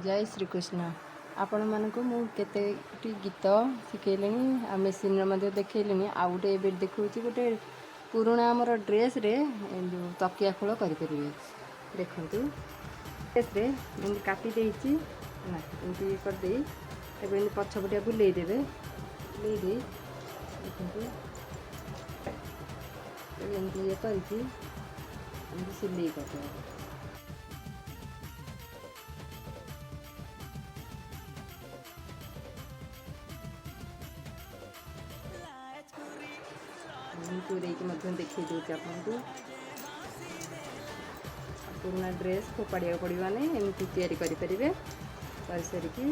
ଜୟ ଶ୍ରୀକୃଷ୍ଣ। ଆପଣମାନଙ୍କୁ ମୁଁ କେତେଟି ଗୀତ ଶିଖେଇଲିଣି ଆଉ ମେସିନ୍ର ମଧ୍ୟ ଦେଖେଇଲିଣି। ଆଉ ଗୋଟେ ଏବେ ଦେଖାଉଛି, ଗୋଟେ ପୁରୁଣା ଆମର ଡ୍ରେସ୍ରେ ଯେଉଁ ତକିଆ ଖୋଳ କରିପାରିବେ। ଦେଖନ୍ତୁ, ଡ୍ରେସ୍ରେ ଏମିତି କାଟି ଦେଇଛି ହେଲା, ଏମିତି କରିଦେଇ ତାକୁ ଏମିତି ପଛପଟିଆ ବୁଲେଇ ଦେବେ। ବୁଲେଇ ଦେଇ ଦେଖନ୍ତୁ, ଏମିତି ଇଏ କରିକି ଏମିତି ସିଲେଇ କରିଦେବେ। ମୁଁ ପୂରେଇକି ମଧ୍ୟ ଦେଖେଇ ଦେଉଛି ଆପଣଙ୍କୁ। ପୁରୁଣା ଡ୍ରେସ୍ ଫୋପାଡ଼ିବାକୁ ପଡ଼ିବନି, ଏମିତି ତିଆରି କରିପାରିବେ। କରିସାରିକି